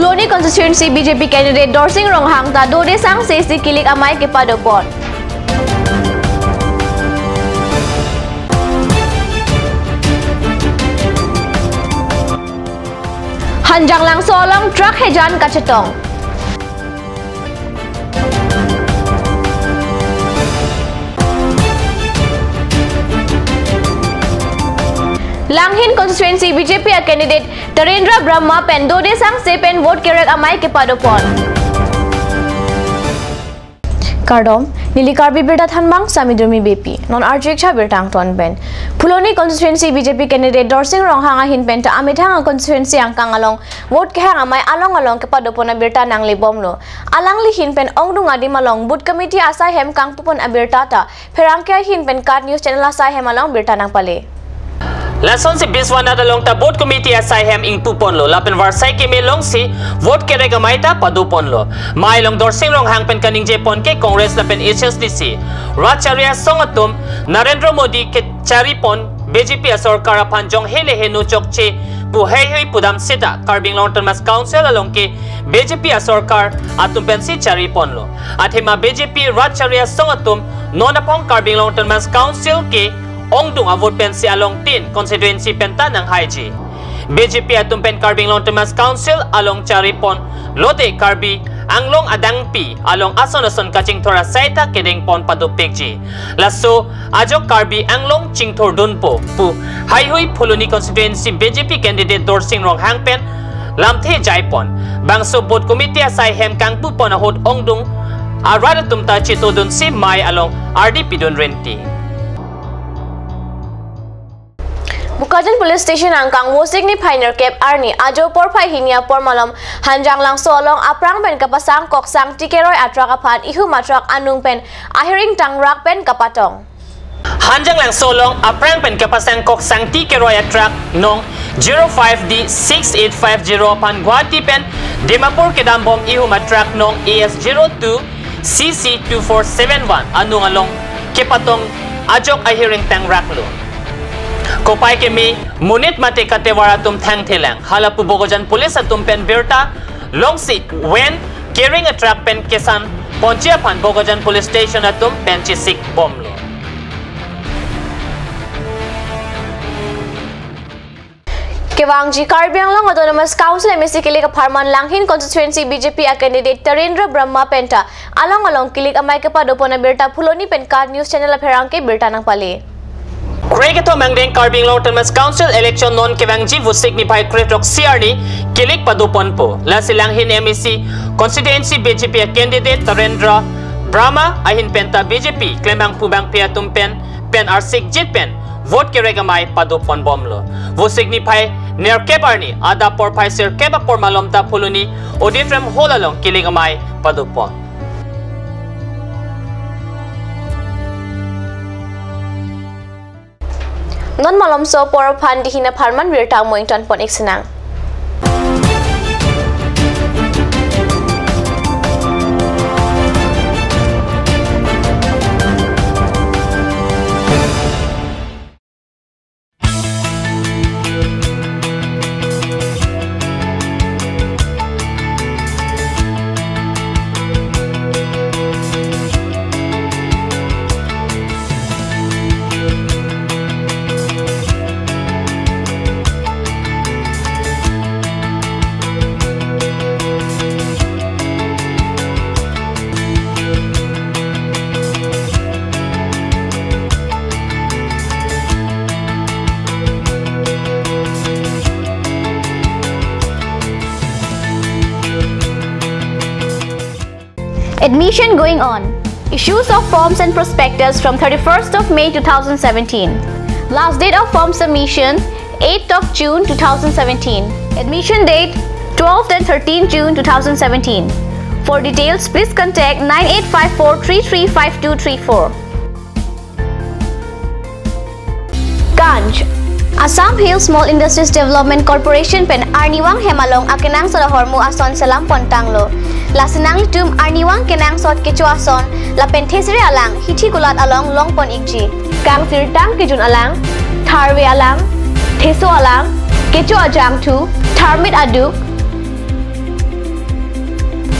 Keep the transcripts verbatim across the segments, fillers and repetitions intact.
Phuloni constituency B J P candidate Dorsing Ronghang ta dode sangse si kilik amei kepadopon. Hanjanglangso along truck hejan kachetong. Langhin constituency B J P a candidate Tarendra Brahma pen dode sangse pen vote kerek amei kepadopon. Kardom, neli Karbi Birta Thanbang Sami Durmi Beypi. Non arju-ik cha birta angton pen. Phuloni constituency B J P candidate Dorsing Ronghang ahin pen ta amethang a constituency angkang along vote kehang amei along along kepadopon abirta nanglebomlo. Alangli ahin pen ongdung adim along booth committee asai hem kangpupon abirta ta pherangke ahin pen KAT News Channel asai hem along birta nangpale. Lasonsi biswanath along ta booth committee asai hem ingpuponlo lapen varsai keme longsi vote kerek amei ta padoponlo. Mei along Dorsing Ronghang pen kaningjepon ke Congress lapen H S D C rat chari asong atum Narendra Modi kecharipon B J P asorkar aphan jonghe le heno chokche pu heihui pudam seta Karbi Anglong Autonomous Council along ke B J P asorkar atum pensi chariponlo. Athema B J P rat chari asong atum non aphong Karbi Anglong Autonomous Council ke ongdung avote pensi along tin constituency pen ta nanghaiji. B J P atum pen Karbi Anglong Autonomous Council along charipon lote Karbi Anglong adangpi along ason ason kachingthur asai ta kedengpon padopikji. Laso ajok Karbi Anglong chingthurdunpo pu heihui Phuloni constituency B J P candidate Dorsing Ronghang pen lamthe jaipon. Bangso booth committee asai hem kangpupon ahut ongdung arat atum ta chetodunsi mei along ardi pidun rinti. Bokajan Police Station angkang Vosik niphai nerkep arni ajo porphai hini apor malom Hanjanglangso along aphrang pen kapasang koksang tikeroi a truck aphan ihum a truck anung pen ahiring tangrak pen kapatong. Hanjanglangso along aphrang pen kapasang koksang tikeroi a truck nong zero five D six eight five zero aphan Guwahati pen Dimapur kedambom ihum a truck nong A S zero two C C two four seven one anung along kepatong ajok ahiring tangraklo. Kopai keme monit mate katevar atum thangthelang. Halapu Bokajan Police atum pen birta longsi ven carrying a truck pen kesan ponji aphan Bokajan Police Station atum pen chesikbomlo. Kevangji Karbi Anglong Autonomous Council M A C kilik apharman Langhin constituency B J P a candidate Tarendra Brahma pen ta along along kilik amei kepadopon abirta Phuloni pen KAT News Channel apherangke birta nangpale. Krekethom angdeng Karbi Anglong Autonomous Council election non kevangji Vosik niphai krethrok si arni kilik padoponpo. Lasi Langhin M A C constituency B J P a candidate Tarendra Brahma ahin pen ta B J P klembangpo bangpi atum pen pen arsikjit pen vote kerek amei padoponbomlo. Vosik niphai nerkep arni adap porphai sirkep apor malom ta Phuloni Auditorium Hall along kilik amei padopon. Non malomso apor aphan dihin apharman birta mo ingtonpon-ik sinang. Admission going on. Issues of forms and prospectus from thirty-first of May two thousand seventeen. Last date of form submission, eighth of June two thousand seventeen. Admission date, twelfth and thirteenth June two thousand seventeen. For details, please contact nine eight five four three three five two three four. Ganj. Assam Hill Small Industries Development Corporation pen arnivang hem along akenangsot ahormu ason selam pontanglo. Lasi nanglitum arnivang kenangsot kecho ason lapen thesere alang hithi kulat along longpon-ikji. Kangsirtang kejun alang, tharve alang, theso alang, kecho ajangthu, tharmit aduk,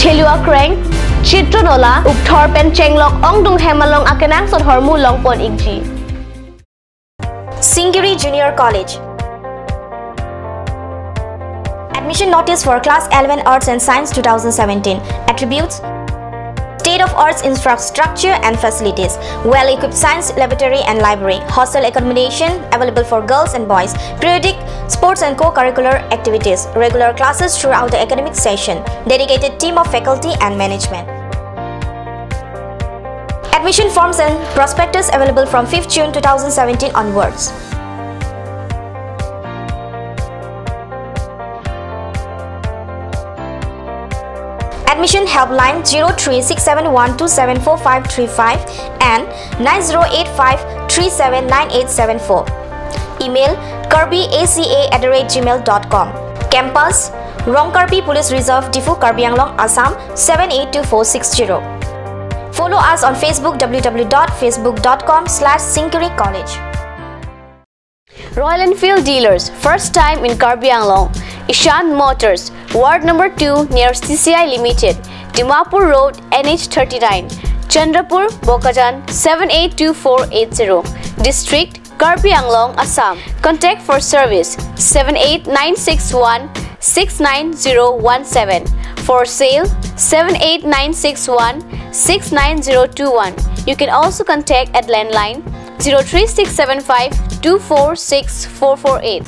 Thelua Kreng, Chitro Nola, Ukthor pen Chenglok ongdung hem along akenangsot ahormu longpon ikji. Singiri Junior College. Admission notice for class eleven Arts and Science two thousand seventeen. Attributes: state of arts infrastructure and facilities, well-equipped science laboratory and library, hostel accommodation available for girls and boys, periodic sports and co-curricular activities, regular classes throughout the academic session, dedicated team of faculty and management. Admission forms and prospectus available from fifth June two thousand seventeen onwards. Admission helpline zero three six seven one two seven four five three five and nine zero eight five three seven nine eight seven four. Email karbi A C A at the rate gmail dot com. Campus: Rongkarbi Police Reserve, Diphu, Karbi Anglong, Assam seven eight two four six zero. Follow us on Facebook, w w w dot facebook dot com slash singiri college. Royal Enfield dealers, first time in Karbi Anglong. Ishan Motors, Ward number two near C C I Limited, Dimapur Road, N H thirty-nine, Chandrapur, Bokajan seven eight two four eight zero. District: Karbi Anglong, Assam. Contact for service seven eight nine six one six nine zero one seven. For sale, seven eight nine six one six nine zero two one. You can also contact at landline zero three six seven five two four six four four eight.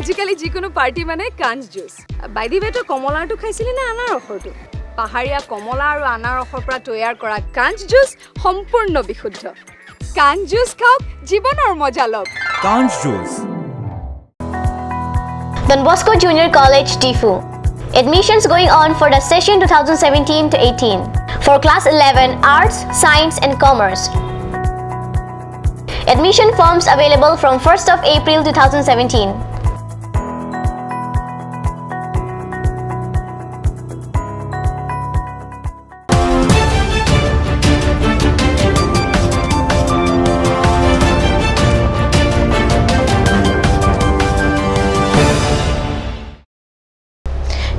আজিকালি যিকোনো পাৰ্টি মানে কাঞ্চ juice. By the way, তই কমলাৰটো খাইছিলি নে আনাৰসৰটো? পাহাৰীয়া কমলা আৰু আনাৰসৰ পৰা তৈয়াৰ কৰা কাঞ্চ জুচ সম্পূৰ্ণ বিশুদ্ধ। কাঞ্চ জুচ খাওক, জীৱনৰ মজা লওক। Kanj Juice. Don Bosco Junior College, Diphu. Admissions going on for the session two thousand seventeen to eighteen for class eleven, Arts, Science and Commerce. Admission forms available from first of April two thousand seventeen.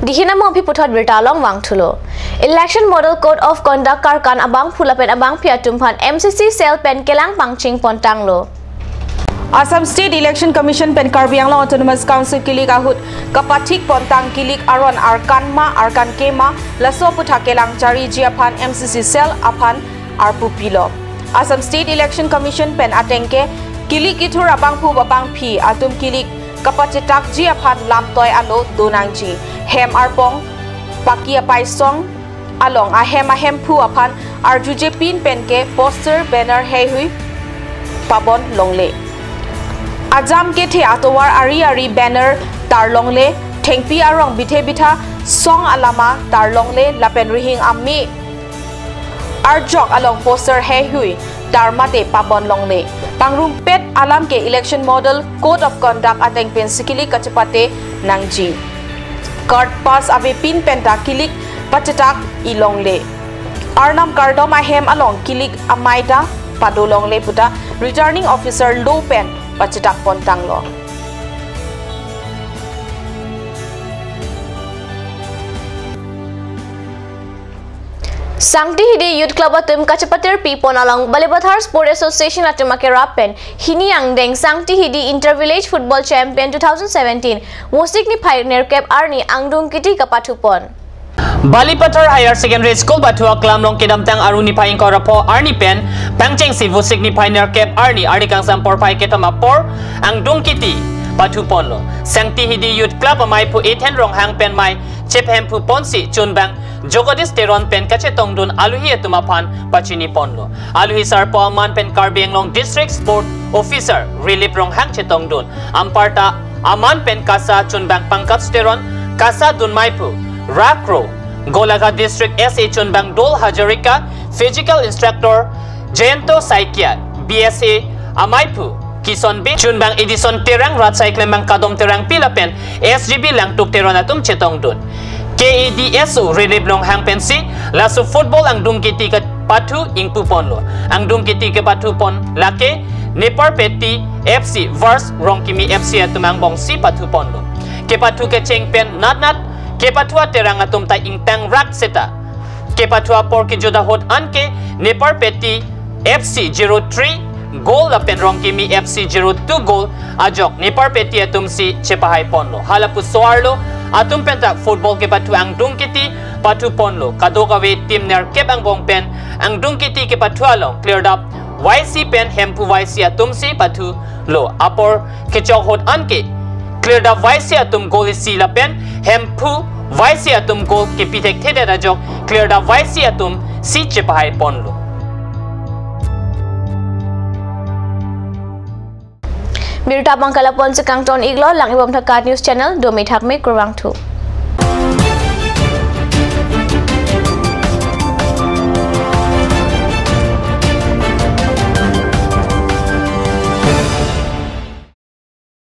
Dihinamo aphi puthot birta along vangthulo. Election Model Code of Conduct karkan abangphu lapen abangpi atum aphan M C C cell pen kelang pangcheng pontanglo. Assam State Election Commission pen Karbi Anglong Autonomous Council kilik ahut kapathik pontang kilik aron arkan ma arkan ke ma laso aputhak kelang chariji aphan M C C cell aphan arpu pilo. Assam State Election Commission pen ateng ke kilik kithur abangphu abangpi atum kilik kapachetakji aphan lamtoi alo donangji. Hem arpong paki apaisong along ahem ahemphu aphan arjuje pin pen ke poster, banner heihui pabon longle. Ajam kethe atovar ari ari banner tar longle, thengpi arong bithe bitha song alama tar longle lapen rihing ame arjok along poster heihui tar mate pabon longle. Pangrumpet alam ke Election Model Code of Conduct ateng pen si kilik kachepate nangji. Card pass ave pin pen ta kilik pachetak-i longle. Arnam kardom ahem along kilik amei ta pado longle puta Returning Officer lo pen pachetak pontanglo. Sangti Hidi Youth Club atum kachepatirpi pon along Balipathar Sport Association atum akerap pen hini angdeng Sangti Hidi Inter Village Football Champion two thousand seventeen Vosik niphai nerkep arni angdung kiti kapathu pon. Balipathar Higher Secondary School pathu aklam along kedamtang Aru niphai ingkoi ra pho arni pen pangchengsi Vosik niphai nerkep arni, arni kangsam porphai kethom apor angdung kiti pathu ponlo. Sangti Hidi Youth Club amaiphu Ethan Ronghang pen mei chephemphu ponsi chunbang Jagadish Teron pen kachetongdun aluhi atum aphan pachini ponlo. Aluhi sarpo aman pen Karbi Anglong District Sport Officer Rilip Ronghang chetongdun. Anparta aman pen KASA chunbang Pankaj Teron, KASA dunmeiphu Rakro, Golaghat District S A chunbang Dol Hazarika, Physical Instructor Jayanta Saikia, B S A amaiphu Kison Bey, chunbang Edison Terang, Ratsai Klembang Kadom Terangpi lapen S G B Langtuk Teron atum chetongdun. K A D S O Rilip Ronghang pensi laso football angdung kiti kepathu ingpu ponlo. Angdung kiti kepathu pon lake Neparpeti F C versus Rongkimi F C atum angbongsi pathu ponlo. Kepathu kecheng pen natnat kepathu aterang atum ta ingtang rak seta kepathu apor kejut ahut anke Neparpeti F C zero three goal lapen Rongkimi F C zero two goal ajok Neparpeti atumsi chepahai ponlo. Hala puso arlo atum pen ta football kepathu angdung kiti pathu ponlo. Kadokave team nerkep angbong pen angdung kiti kepathu along Klirdap Y C pen Hemphu Y C atumsi pathulo. Apor kechok ahut anke Klirdap Y C atum goal isi lapen Hemphu Y C atum goal kepi thekthedet ajok Klirdap Y C atumsi chepahai ponlo. Birta abang ke lapu-ansi kangton iklo, lang-ibom Thakat News Channel, domi thakmi kurvangthu.